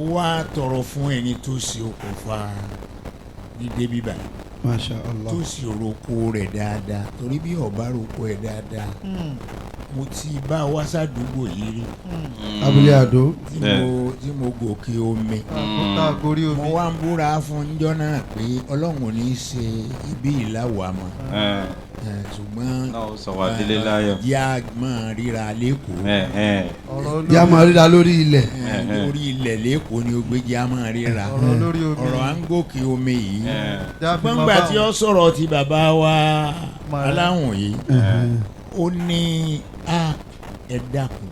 Wá tọrọ fún ẹni tó ṣe okùnfà dídé bíbà, Masha Allah. Tó sì roko rẹ̀ dáadáa, torí bí ọba roko ẹ̀ dáadáa, mo ti bá wá sádùúgbò yìí rí. Abúlé Àdó. Tí mo gòkè omi, Tá a gorí mo omi. wá ń búra fún njọ́ náà pé Ọlọ́run ò ní í ṣe ibi ìláwọ̀ àmọ́, ṣùgbọ́n Náà ó sọ wá délé láyọ̀. Jẹ́ a máa ríra lẹ́kọ̀ọ́. Ọ̀rọ̀ olórí Yá máa ríra lórí ilẹ̀. Lórí ilẹ̀ lẹ́kọ̀ọ́ ni ó gbé jẹ́ a máa ríra. Ọ̀rọ̀ lórí omi. Ọ̀rọ̀ à ń gòkè omi yìí, Já fi mọ gbọ́ngbà tí báwọn. ó sọ̀rọ̀ ti bàbá wa aláwọ̀n yìí, ó ní a ẹ dákun,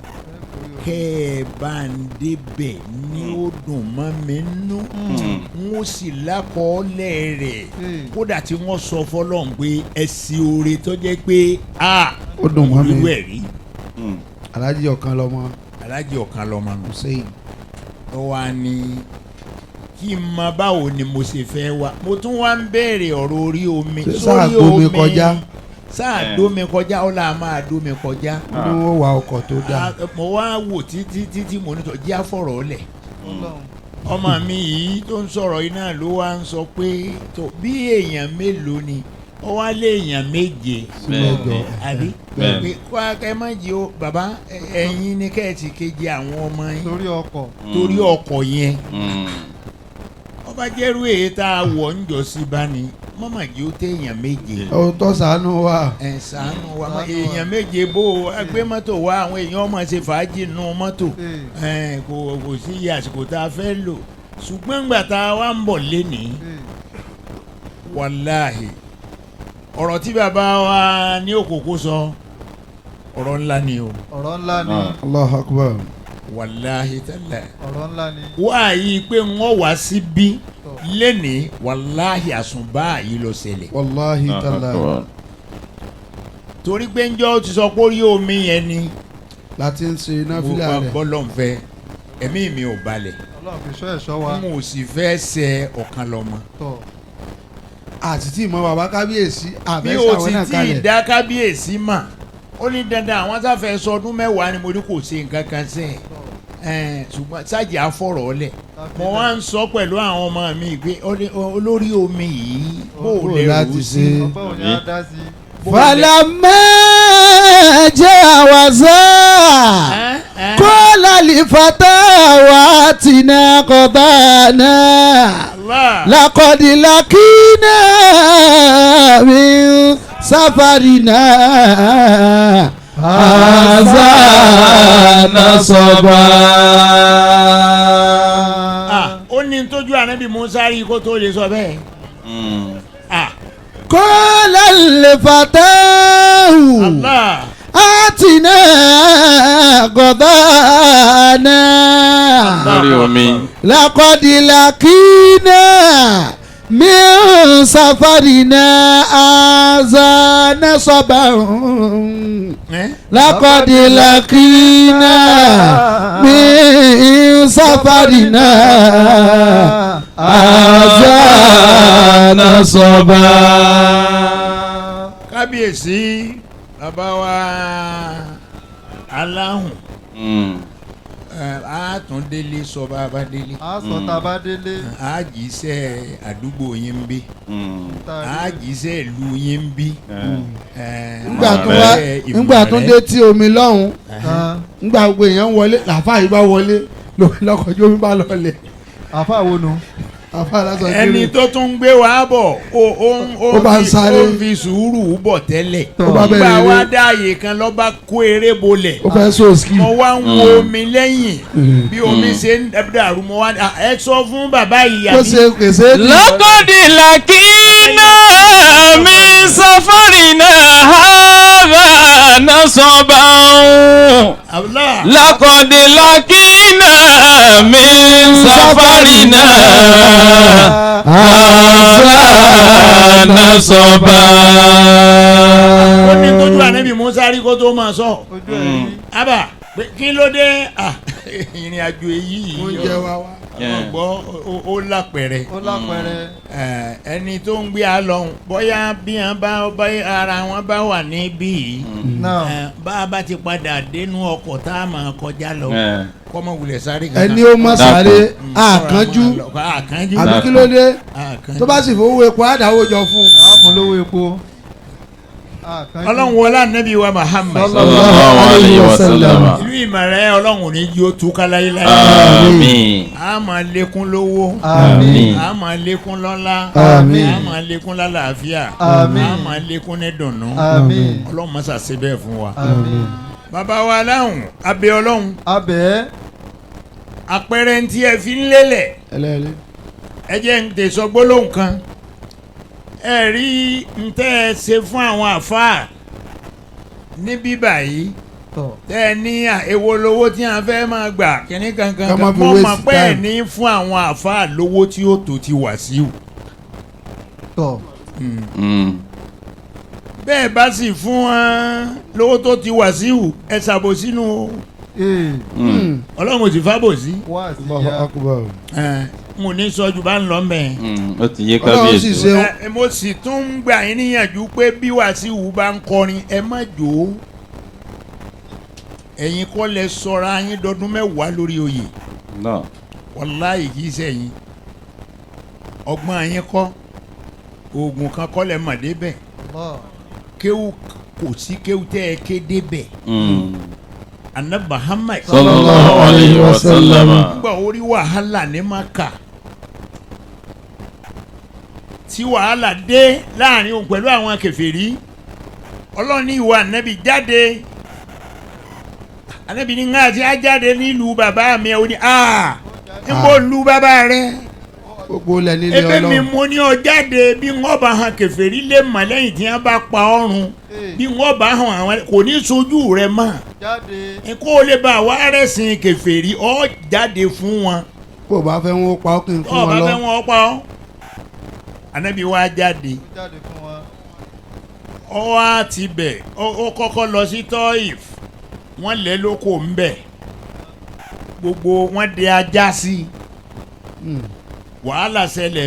kẹ́ ẹ bá ń débẹ̀ ní ó dùn mọ́ mi nú, n ó sì lákọọ́lẹ̀ rẹ̀, kódà tí wọ́n sọ fọlọ́run pé ẹ sì oore tó jẹ́ pé a Ó dùn mọ́ mi. Irú ẹ̀ rí. Aláàjì ọ̀kan lọ́mọ. Alájì ọ̀kan lọ́mọ nù. Hussein. Ó wá ní kí n mọ báwo ni mo ṣe fẹ́ wá. Mo tún wá ń béèrè ọ̀rọ̀ orí omi. Ṣé sáà gbómi kọjá? Sáà dómi kọjá, ó là máa dómi kọjá. Ó ní wọ́n wa ọkọ̀ tó dáa. Ah, mo wá wò títí títí, mo ní tọ́ jẹ́ àfọ̀rọ̀ ọ̀lẹ̀. Ọlọ́run. Ọmọ mi yìí tó ń sọ̀rọ̀ yìí náà ló wá ń sọ pé tó bí èèyàn mélòó ni ó wá lé, èèyàn 7 sí 8. Àbí? Bẹ́ẹ̀ni. Pé kó ẹ má jẹ́ o bàbá, ẹ̀yin ní kẹ́ẹ̀tì kejì àwọn ọmọ yín Torí ọkọ̀. Torí ọkọ̀ yẹn, ọba jẹ́rú èyí tá a wọ̀ ń jọ sí bá ní mọ́mọ́ jẹ́ ó téèyàn 7. Ó tọ́ ṣàánú wa. Ẹ̀ ṣàánú wa Ṣàánú wa. Èèyàn 7 bó o gbé mọ́tò wá, àwọn èèyàn ọmọ ṣe fàájì nù mọ́tò. Ẹ̀ kò sí iye àsìkò tá a fẹ́ lò, ṣùgbọ́n ńgbà tá a wá ń bọ̀ lénìí, wàláhì, ọ̀rọ̀ tí bàbá wa ní òkòkò sọ, ọ̀rọ̀ ńlá ni o. Ọ̀rọ̀ ńlá ni. Allahu Akbar. Wàláhì tẹ́lẹ̀. Ọ̀rọ̀ ńlá ni. Wá yìí pé wọ́n wá síbí lénìí, wàláhì, àsùnbà yìí ló ṣẹlẹ̀. Wàláhi tàlà. Torí pé njọ́ ó ti sọ pé orí omi yẹn ni Láti ń ṣe náfìlà rẹ̀. Bọ́lọ̀ ń fẹ́, ẹ̀mí mi ò balẹ̀. Ọlọ́run fi ṣọ́ ẹ̀ṣọ́ wa. N ò sì fẹ́ ṣe ọ̀kan lọ́mọ. Tọ̀. Àti tí ìmọ̀ bàbá kábíyèsí Mi àbẹ́sẹ̀ ò àwọn sì náà tí ì kalẹ̀. dá kábíyèsí mà. Ó ní dandan àwọn sáfẹ́ sọdún 10 ni. Mo ní kò ṣe nǹkan kan sẹ́ ẹ̀, ṣùgbọ́n sájì àfọ̀rọ̀ ọ̀lẹ̀. Mo wá ń sọ pẹ̀lú àwọn ọmọ mi pé ó ní olórí omi yìí bó o Bó lè láti rú sí. ṣe. Ọgbọ́n òní á dá sí. Bó o lè- فلما جاوزا Ẹ́, ẹ́. قال لفتاه آتنا غداءنا Allah. لقد لقينا من سفرنا هذا نصبا. Ah, ó ní tójú ànábì Musa rí kó tó lè sọ bẹ́ẹ̀. Ah, قال لفتاه Allah. آتنا غداءنا Lórí omi. لقد لقينا من سفرنا هذا نصبا. Ẹ́? لقد لقينا من سفرنا هذا نصبا. Kábíyèsí, bàbá wa aláhùn, ẹ, a tún délé sọ bàbá délé. A sọ tá a bá délé. A jíṣẹ́ àdúgbò yín ń bí, Tá a a rí. jíṣẹ́ ìlú yín ń bí. Ẹ, Ńgbà tó wá ẹ, ńgbà tó ìmọ̀rẹ́. dé tí omi lọ́hùn, Tán. ńgbà gbogbo èèyàn wọlé, làáfà yìí bá wọlé lọ́kọ̀ọ́jú omi bá lọlẹ̀. Àfa wo nu? Àfà lásán Ẹni kiri. tó tún gbé wa bọ̀, ó Ó bá ń sáré. ó ń fi sùúrù bọ̀ tẹ́lẹ̀. Ó bá Nígbà bẹ̀rẹ̀ wa eré. dáàyè kan lọ́ bá kó eré bolẹ̀. Ó fẹ́ sóòsì. Mo wá ń wo omi lẹ́yìn bí omi ṣe ń dàrú. Mo wá ẹ sọ fún bàbá ìyá Kó mi. ṣe kèsè. لقد لقينا من سفرنا هذا نصبا. Allah. لقد لقينا من سفرنا هذا نصبا. Ó ní tójú ànábì Musa rí kó tó máa sọ. Ojú ẹ̀ rí. Abba, pé kí ló dé? Ah, ìrìn àjò èyí yìí Oúnjẹ wa wá. Ọgbọ́ ó lápẹ̀rẹ̀. Ó lápẹẹrẹ. Ẹni tó ń gbé a lọ, bóyá bí wọn bá ara wọn bá wà níbí yìí, Náà. bá a bá ti padà dénú ọkọ̀ tá a máa kọjá lọ, kọ́mọ wulẹ̀ sáré kankan. Ẹni ó mọ̀ sáré àkànjú. Àkànjú. Àbí kí ló dé? Àkànjú. Tó bá sì fowó epo, àdáwó jọ fún un. A fún lówó epo. Àkànjú. Ọlọ́run wọlé Ànábì wa Muhammad. Sallallahu alayhi wa sallam. Ìlú Ìmọ̀rẹ́, Ọlọ́run ò ní jí ó túká láyéláyé. Àmín. A máa lékún lówó. Àmín. A máa lékún lọ́lá. Àmín. A máa lékún lálàáfíà. Àmín. A máa lékún ní dùnnú. Àmín. Ọlọ́run má ṣe ṣe bẹ́ẹ̀ fún wa. Àmín. Bàbá wa láhùn abẹ́ Ọlọ́run. Abẹ́. Àpẹẹrẹ ntí ẹ fi ń lélẹ̀, Ẹlẹ́ẹ̀lẹ́. ẹ jẹ́ ń tẹ̀sọ́ gbólóhùn kan. Ẹ rí ń tẹ́ ẹ ṣe fún àwọn àfáà níbí báyìí, Tọ̀. tẹ́ ẹ ní èwo lowó tí a fẹ́ máa gbà kíní kankan. Ká má fi Mọ́ waste mọ̀ pé ẹ time. ní fún àwọn àfáà lówó tí ó tó ti Wàsíù. Tọ̀. Bẹ́ẹ̀ bá sì fún wọn lówó tó ti Wàsíù, ẹ ṣàbòsínú o. Ee. Ọlọ́run ò sì fábòsí. Wá sí Allahu ya. akbar. Ẹ n ò ní sọ ju bá ń lọ mẹ́ẹ̀. Ó ti yé Ọlọ́run sì kábíyèsí. ṣeun. Ẹ mo sì tún ń gbà yín níyànjú pé bí Wàsíù bá ń kọrin, ẹ má jò ó. Ẹ̀yin kọ́ lẹ sọra yín dọdún 10 lórí oyè. Náà. Wàláhì, kì í sẹ́yìn ọgbọ́n yín kọ́, oògùn kan kọ́ lẹ mọ̀ débẹ̀. Allah. Kéwù kò sí, kéwù tẹ́ ẹ ké débẹ̀. Anabi Muhammad, Sallallahu alayhi wa sallam. nígbà orí wàhálà ní Maka, tí wàhálà dé láàrin òun pẹ̀lú àwọn kèfèrí, Ọlọ́run ní, "Ìwọ ànábì, jáde." Ànábì ní ńlá àti ajáde nílùú bàbá mi. Ò ní a ń bò lu bàbá rẹ. Gbogbo ilẹ̀ nílé Ebe mi Ọlọ́run. mo ní ọ jáde, bí wọ́n bá hàn kèfèrí lè mọ̀ lẹ́yìn tí wọ́n bá pa ọrùn, bí wọ́n bá hàn àwọn kò ní sojú rẹ mọ́. Jáde. Kó o lè bá wa rẹ̀sìn kèfèrí, ọ jáde fún wọn. Kó o bá fẹ́ wọn ó pa ọ́, kí n fún Ọ wọn bá lọ. fẹ́ wọn pa ọ́. Ànábì wa jáde. Ó jáde fún wọn. Ọ wá ti bẹ̀, ó kọ́kọ́ lọ sí Tọ́ìf, wọ́n lé lóko ńbẹ̀, gbogbo wọ́n de ajá sí, wàhálà ṣẹlẹ̀.